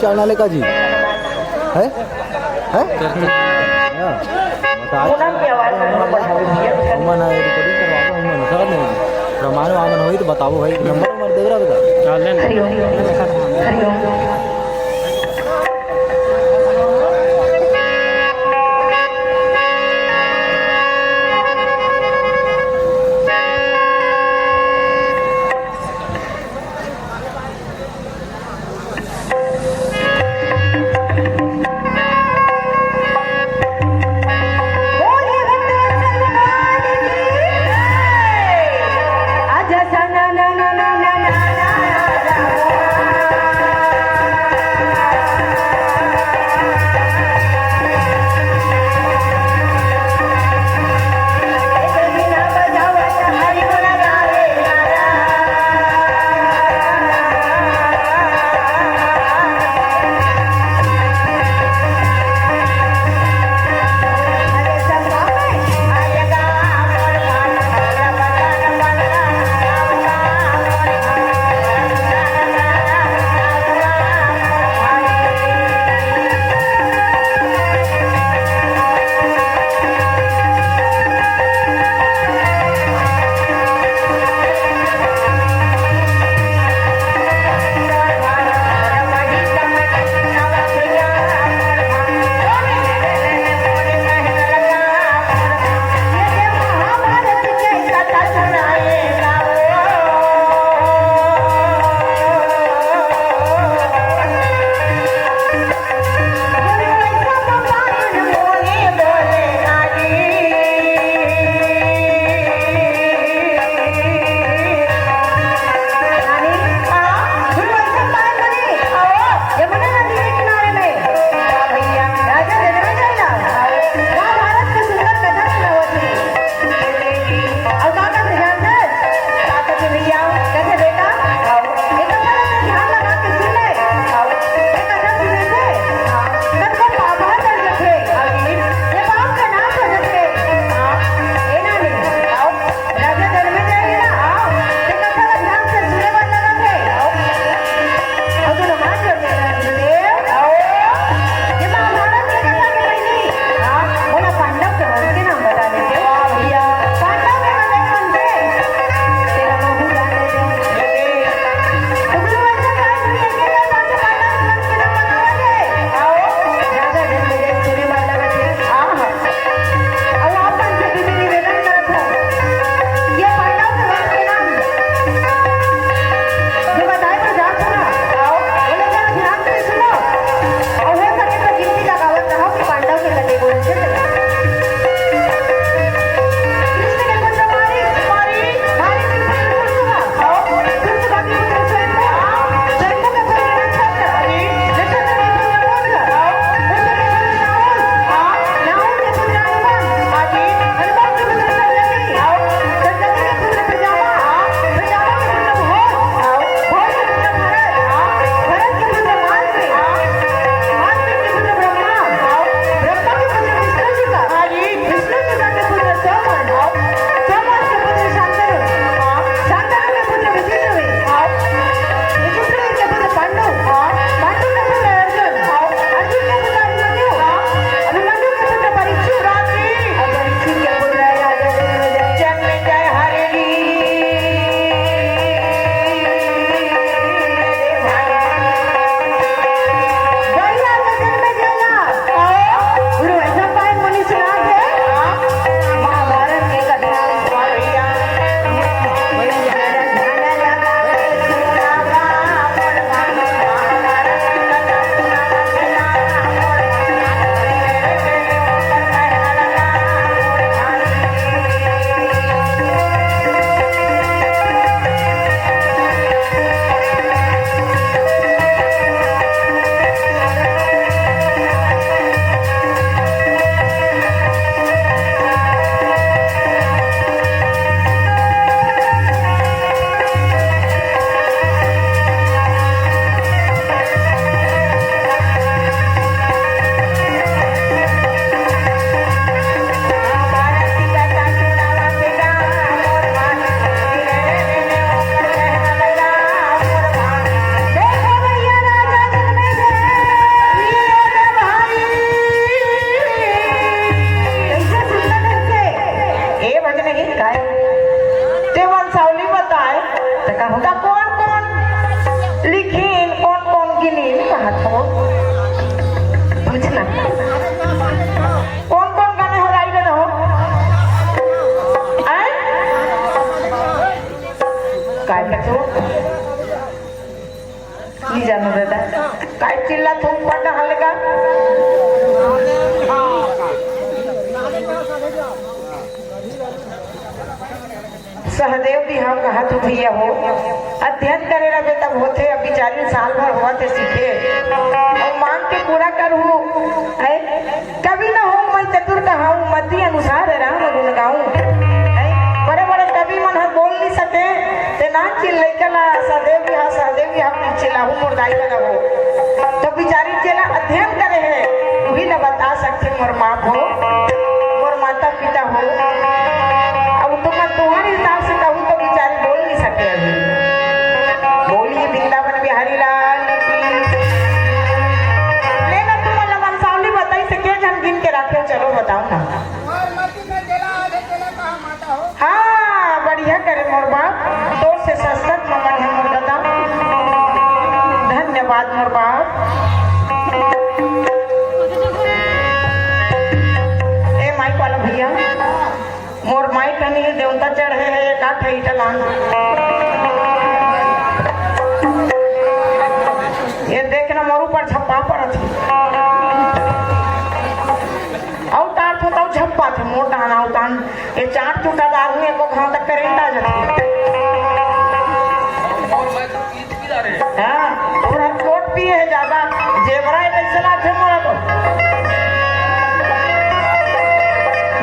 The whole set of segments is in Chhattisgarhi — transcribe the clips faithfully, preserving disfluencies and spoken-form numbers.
डालना ले का जी? है? है? हाँ। बता। पूनम की आवाज़ में हम लोग बढ़ावे दिए। हमन ह recording करवाबो, हमन ह, समझ नहीं। प्रमाण वामन होई तो बताबो भाई, नंबर उम्बर देख रहा बता। हरिओम। हरिओम। त कोन कोन लिखिन, कोन कोन गिनिन, कहत हो? पूछना। कोन कोन गने हो, राई गने हो? आय? काय कथो? नहीं जानो दादा। काय चिल्ला तुम पढ़ हल्का? सहदेव बिहाव कहा तू भैया हो, अध्ययन करे रहे तब होथे। अब बिचारी साल भर होवत हे सीखे, अउ मांग के पूरा करहू। है कवि न होऊं मैं चतुर कहाऊं, मति अनुसार राम गुण गाऊं। है बड़े बड़े कवि मन हर बोल नहीं सके, ते नान चिल्लई कला सहदेव बिहाव, सहदेव बिहाव चिल्लाहू मोर दाई लगा हो। तो बिचारी जेला अध्ययन करे हे, उही ला बता सकथे मोर माँ हो, मोर माता पिता हो। अब तुमन तुंहर हिसाब से कहू तो बिचारी बोल नहीं सके अभी। बोलिए वृंदावन बिहारी लाल की। ले ना तुमन ला वंशावली बताई से के झन गिन के राखे हो, चलो बताओ ना। हाँ, बढ़िया करे मोर बाप, तोर से सस्ता ममन है मोर दादा। धन्यवाद मोर बाप। ए माइक वाला भैया, मोर माइक कनी देवता चढ़े है, एक आठ है इटलान। ये देखना मोर ऊपर झप्पा पड़त है। अउ तार थो तउ झप्पा थे, मोटा ना उतान। ये चाट चुटा दारू एको घाव तक करंट आ जाथे। हाँ, तोर हर लोट पिए हे ज्यादा, जेबरा हे कैसे लाथे मोला तो।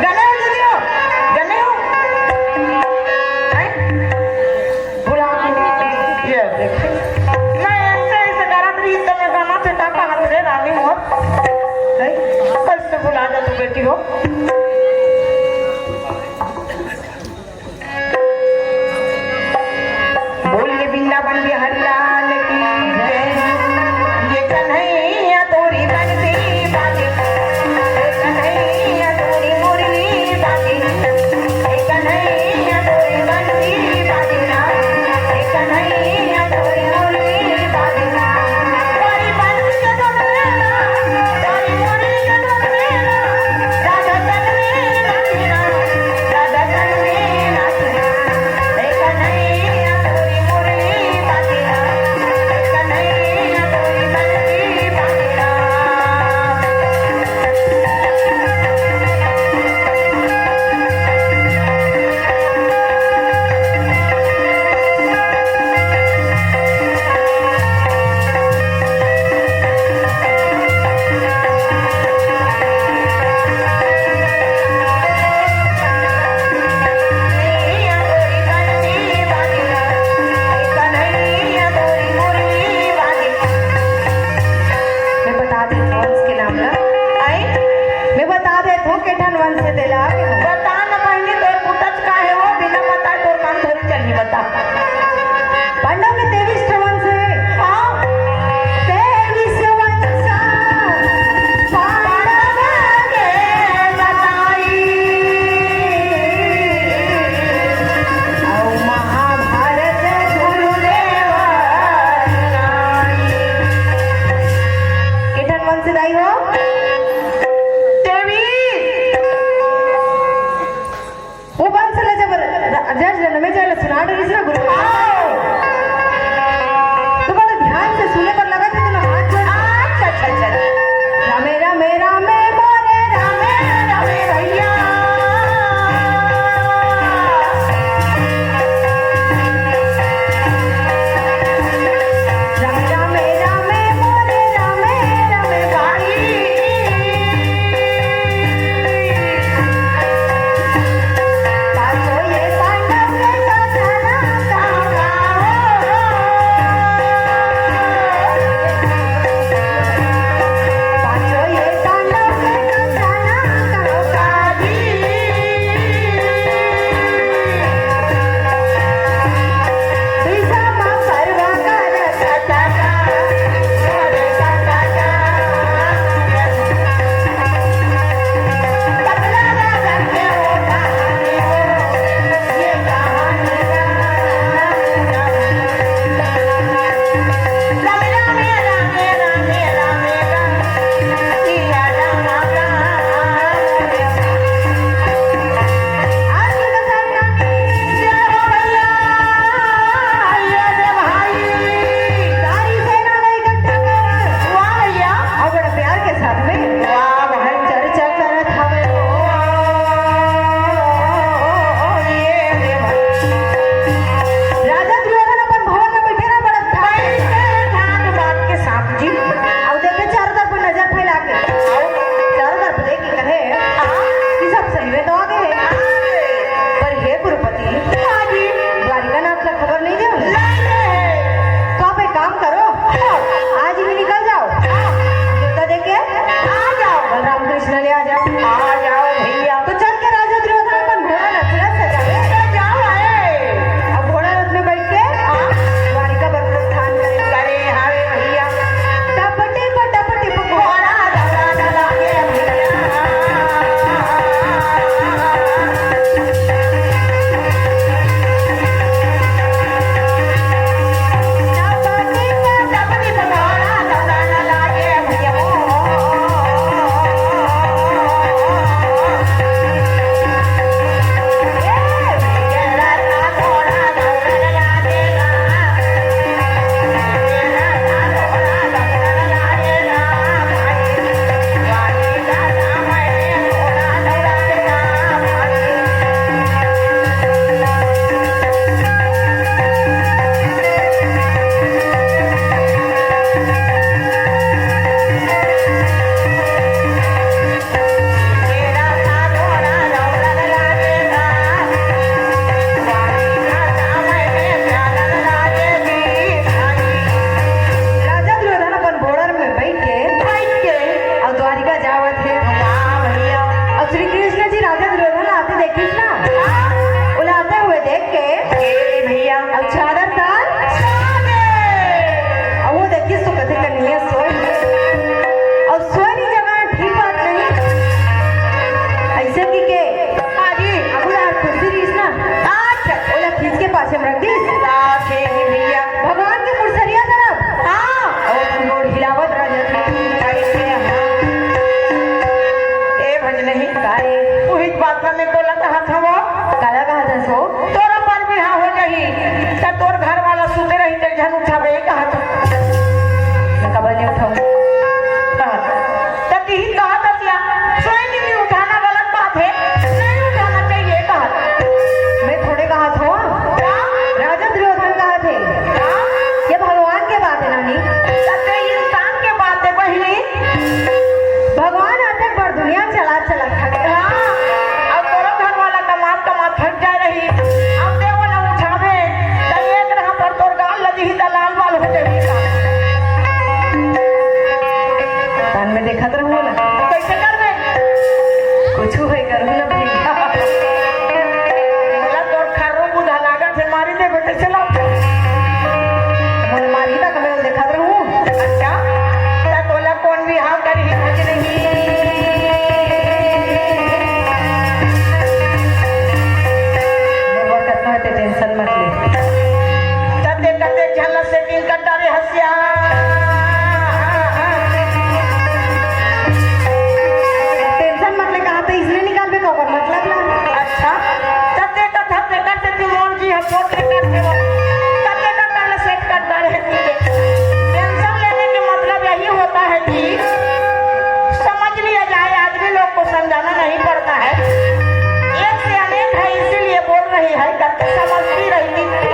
गने हो दीदी हो, गने हो। हैं? भुला के ये देखे। मैं ऐसे, ऐसे करत रही तो मैं गाना थे काका हाथ रे रानी मोर। हैं? कैसे भुला जा तू बेटी हो? बोल वृंदावन बिहारी लाल की जय। ये कन्हैया तोरी बंसी बाजे, ये कन्हैया तोरी मुरली बाजे, ये कन्हैया तोरी बंसी बाजे ना, ये कन्हैया तोरी मुरली बाजे ना। तोरी बंसी के धुन में ना, तोरी मुरली के धुन में ना, राधा तन में नाचे ना। मैं बता देत हूँ वंश के नाम ला। आई? मैं बता देत हूँ के ठन वंश से तेला। बता न बहिनी, तोर पुतच का हे वो, बिना बताए तोर काम धरी चलही, बता। पांडव के तेईस ठन वंश हे। हाँ। तेईस वंश पांडव के बताई। अउ महाभारत गुरुदेव सुनाई। के ठन वंश दाई हो? तेईस। वो वंश ला जब र-, र-, जज जनमे जाय ला सुना डरिस ना गुरु। आओ। तो बड़ा ध्यान से सुने बर लगत हे, तो ना हाथ जोड़। अच्छा, अच्छा, अच्छा। रामे, रामे, रामे, मोरे रामे, रामे भैया। रामे, रामे, रामे, मोरे रामे, रामे भाई। पाछो ये पांडव के कथन कहावत। हाँ जी। द्वारिकानाथ ला खबर नहीं देव ना? नहीं दे। तो आप एक काम करो, आज ही निकल जाओ। हाँ। देवता देके आ जाओ। बलराम कृष्ण ले आ जाओ। आ जाओ भैया। तो चल के राजा दुर्योधन अपन घोड़ा रथ ला सजावे। ले जाओ, आए। अब घोड़ा रथ में बैठ के हाँ। द्वारिका बर प्रस्थान करे। करे हवे भैया। टप टिप, टप टिप घोड़ा दौड़ा दौड़ा के भैया। राजा दुर्योधन अपन घोड़ा में बैठ के, बैठ के, अउ द्वारिका जावत हे। हाँ भैया। अउ श्री कृष्ण जी राजा दुर्योधन ला आते देखिस ना, हाँ। ओला आते हुए देख के, ए भैया। अउ चादर तान, चादर। अउ वो देखिस तो कथे कन्हैया सोए हे। अउ सोए नहीं जगह ठीक बात नहीं। ऐसे कि के, हाँ जी। अबू यार कुर्सी रहीस ना, अच्छा। ओला खींच के पाछे में रख दीस। साथे ही भैया। भगवान के मुड़सरिया तरफ। हाँ। अउ अपन गोड़ हिलावत रह जाथे। कैसे हाँ। ए भजनही। का रे? उही बात ला मैं तोला कहत हवं। काला कहत हस हो? तोर अपन बिहाव हो जाही, त तोर घर वाला सुते रही, ते झन उठाबे कहत हवं। मैं कबर नहीं उठाऊं। हाँ। त तिही कहत हस या, सोए नहीं उठाना गलत बात हे, नहीं उठाना चाहिए कहत। मैं थोड़े कहत हवं। हाँ। राजा दुर्योधन कहत हे। हाँ। ये भगवान के बात हे नानी। त ते इंसान के बात हे बहिनी। भगवान आते बर दुनिया चला चला थक। हाँ, अउ तोरो घर वाला कमात कमात थक जाए रही, अब ते ओला उठाबे, त एक रहा पर तोर गाल लगी ही त लाल बाल हो जाही। कान में देखत रहूं ना। कैसे करबे? कुछ होय करहूं ना भैया। मोला तोर खर्रो बुधा लागत हे, मारी दे बेटे, चला। मोर मारी तक मैं देखत रहूं। अच्छा, त तोला कोन बिहाव करही, कुछ नहीं। मोर बर कतना हे, ते tension मत ले। त ते कते झन ला setting कर डारे हस या। Tension मत ले, कहा तो इसने निकालबे का ओकर मतलब ना। अच्छा, त ते कथा ते करते थी मोर जी, हम फोन ले करते हो। कते का पहले set कर डारे हैं तुझे। Tension लेने के मतलब यही होता है कि समझ लिया जाए, आदमी लोग को समझाना नहीं पड़ता है। एक से अनेक है, इसीलिए बोल रही है, करके समझती रहती थी।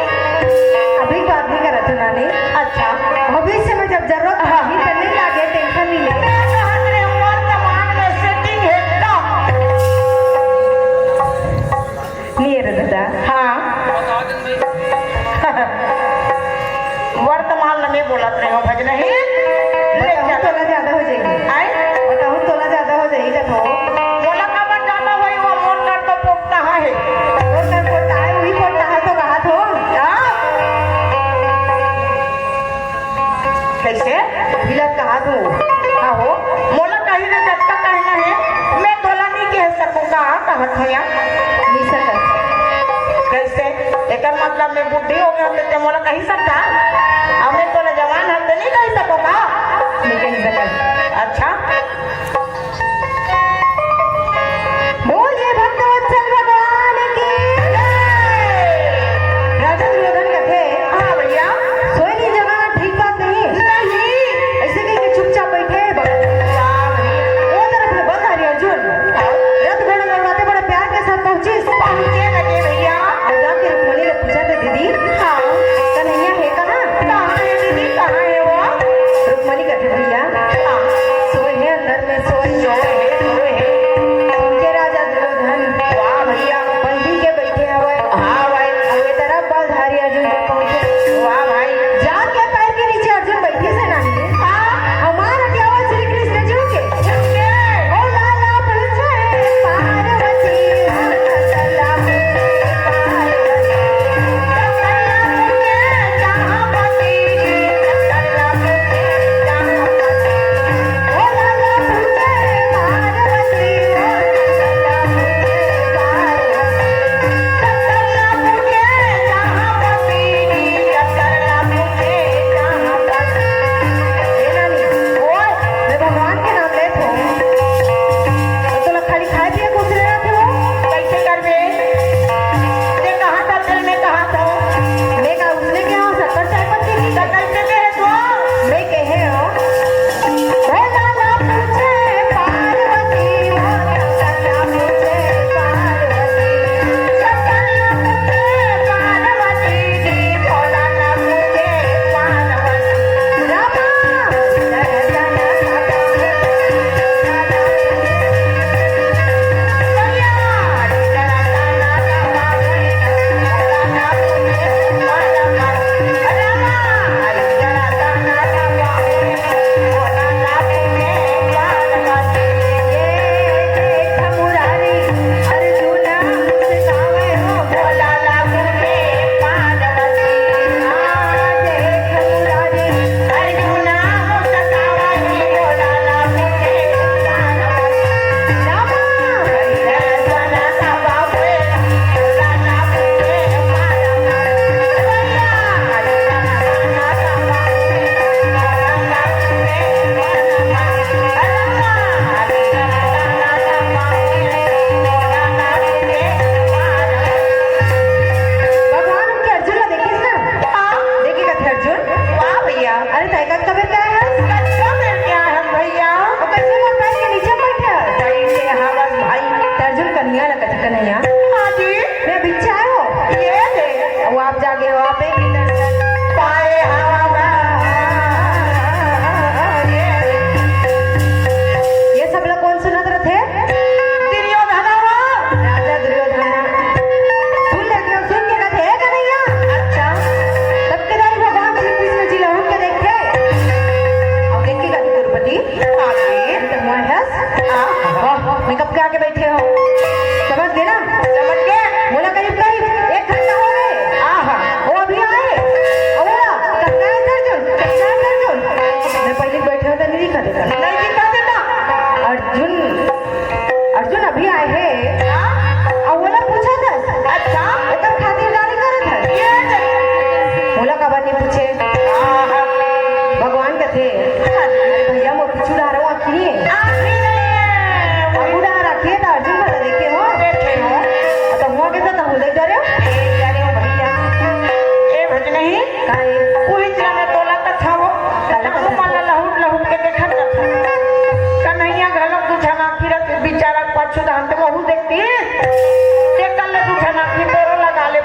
अभी बात नहीं करत हो नानी। अच्छा। भविष्य में जब जरूरत हाँ। होगी, तब नहीं लागे, tension नहीं ले। मैं कहत रहे हूँ, वर्तमान में setting है कम। नहीं रे दादा। हाँ। वर्तमान में बोलत रहे हो भजनही। ले बताऊँ जा। तोला ज्यादा हो जाएगी। आए? बताऊँ तोला ज्यादा हो जाएगी जब हो। बोला का बन जाता भाई, वो मोर कर तो पोपटा है। वो कर पोपटा है, वही पोपटा है तो कहा थो। हाँ। कैसे? हिलत कहा थो। हाँ हो। मोला कही दे जब तक कहना है, मैं तोला नहीं कह सकूँ का, कहत हो या? नहीं सकत। कैसे? एकर मतलब मैं बुढ़ी हो गया हूँ, तो ते मोला कही सकता? अब मैं तोला जवान हूँ, तो नहीं कही सको का? नहीं कही सकत। अच्छा। बोल जय भक्तवत्सल भगवान की। जय। राजा दुर्योधन कथे, हाँ भैया। सोए नहीं जगह ठीक बात नहीं। नहीं। ऐसे कह के चुपचाप बैठे हे बा-, वाह भैया। वो तरफ ले बस हरी अर्जुन। हाँ। रथ घोड़ा दौड़ाते बड़े प्यार के साथ पहुंचिस। पहुंचे लगे भैया। अउ जाके रुक्मणी ले पूछा थे, दीदी, हाँ। कन्हैया है कहाँ?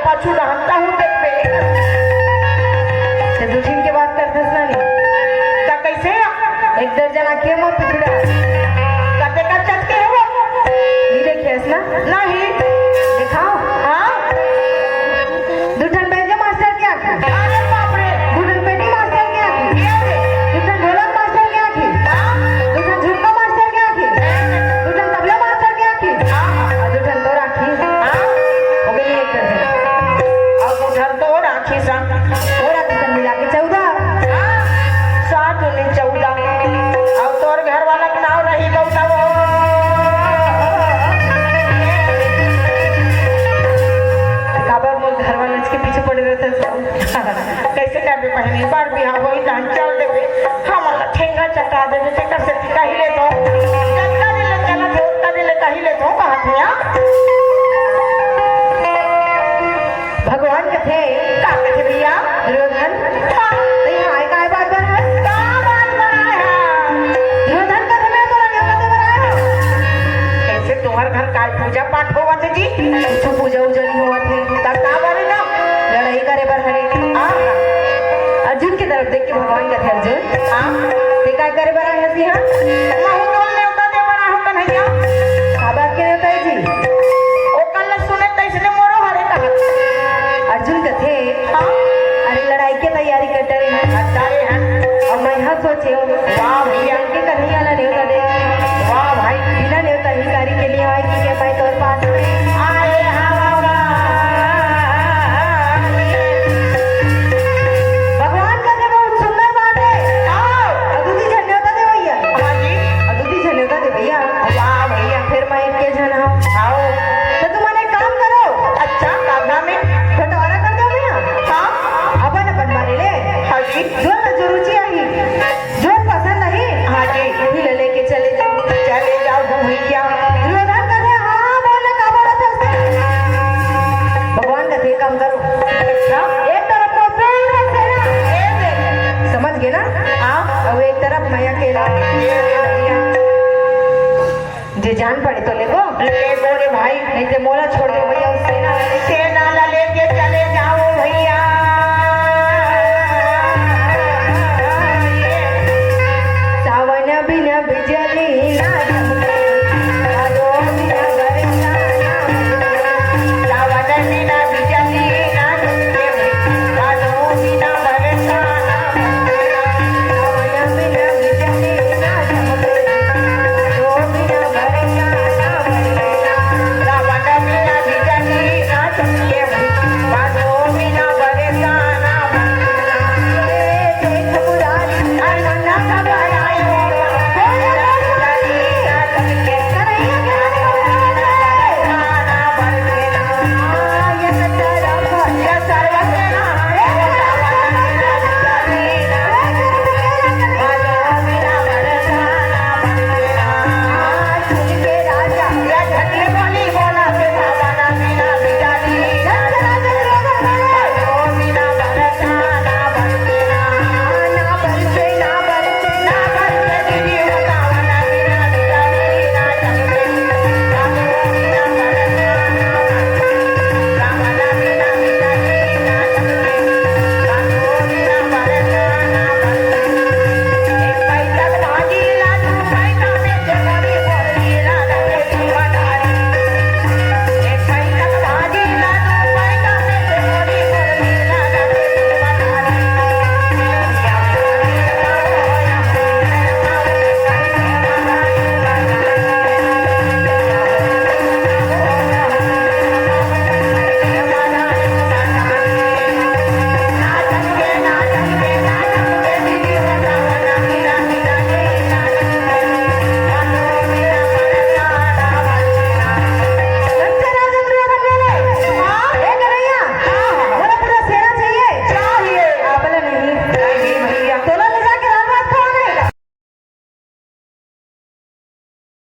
पाछू डहन तहूँ देखबे। ते दू झिन के बात करथस ना नी। त कइसे? एक दर्जन आँखी म पिछड़ा। कते का चटके हे वो? नी देखे हस ना? नहीं। देखाओ। हाँ? दू ठन बैजा मास्टर के आँखी। अरे बाप रे। दू ठन बेटी मास्टर के आँखी। ये रे। दू ठन ढोलक मास्टर के आँखी। हाँ? दू ठन झुमका मास्टर के आँखी। दू ठन तबला मास्टर के आँखी। हाँ। अउ दू ठन तोर आँखी। हाँ। हो गे एक दर्जन। अउ दू ठन तोर आँखी संग। तोर आँखी संग मिला के चौदह। हाँ। सात दूनी चौदह। अउ तोर घर वाला के नाव रही गौतम। काबर मोर घर वाला के पीछे पड़े रहिथे सब। कइसे करबे बहिनी, बार बिहाव होही तहन चल देबे, हमन ला ठेंगा चटा देबे, तेकर सेती कहि लेथों। जतका दिन ले चलत हे, ओतका दिन ले कहि लेथों, कहत हे, हाँ? भगवान कथे, का कथे भैया? दुर्योधन, हाँ। त इहाँ आय काय बात बर हस? का बात बर आय हस? दुर्योधन कथे, मैं तोला नेवता दे बर आय हँव। कइसे तुँहर घर काय पूजा पाठ होवत हे जी? कुछु पूजा उजा नइ होवत हे। त का बर हे ना? लड़ाई करे बर हरे। हाँ। अर्जुन के तरफ देख के भगवान कथे, अर्जुन, हाँ। ते काय करे बर आय हस इहाँ? महूँ तोला नेवता दे बर आय हँव कन्हैया। का बात के नेवता हे जी? ओकर ले सुने तइसने मोरो हरे कहत। अर्जुन कथे, हाँ। अरे लड़ाई के तैयारी कर डरे हन। कर डरे हन। अउ मैं हा सोचे हँव, वाह भैया। के कन्हैया ला नेवता दे। वाह भाई। बिना नेवता भिखारी के लिए आए कि के मैं तोर पास में। आए हवा। भगवान कथे बहुत सुंदर बात हे। हाँ। अउ दू झन नेवता दे भैया। हाँ जी। अउ दू झन नेवता दे भैया। वाह भैया। फेर मैं एक झन हँव। हाँ। त तुमन एक काम करो। अच्छा, काका में? बंटवारा कर दो भैया। हाँ। अपन अपन बारे ले। हाँ जी। जोन ला जो रुचि आही, जोन पसंद आही, हाँ जी। उही ला लेके चले जाओ। चले जाओ भैया। दुर्योधन कथे, हाँ, हाँ, बोल ना, का बोलत हस? भगवान कथे, काम करो। अच्छा। एक तरफ म पूरा सेना। ए दे। समझ गे ना? हाँ। अउ एक तरफ मैं अकेला। ए दे भैया। जे जान पड़े तो लेबो। लेबो रे भाई। नहीं तो मोला छोड़ दे भैया, उस सेना में। सेना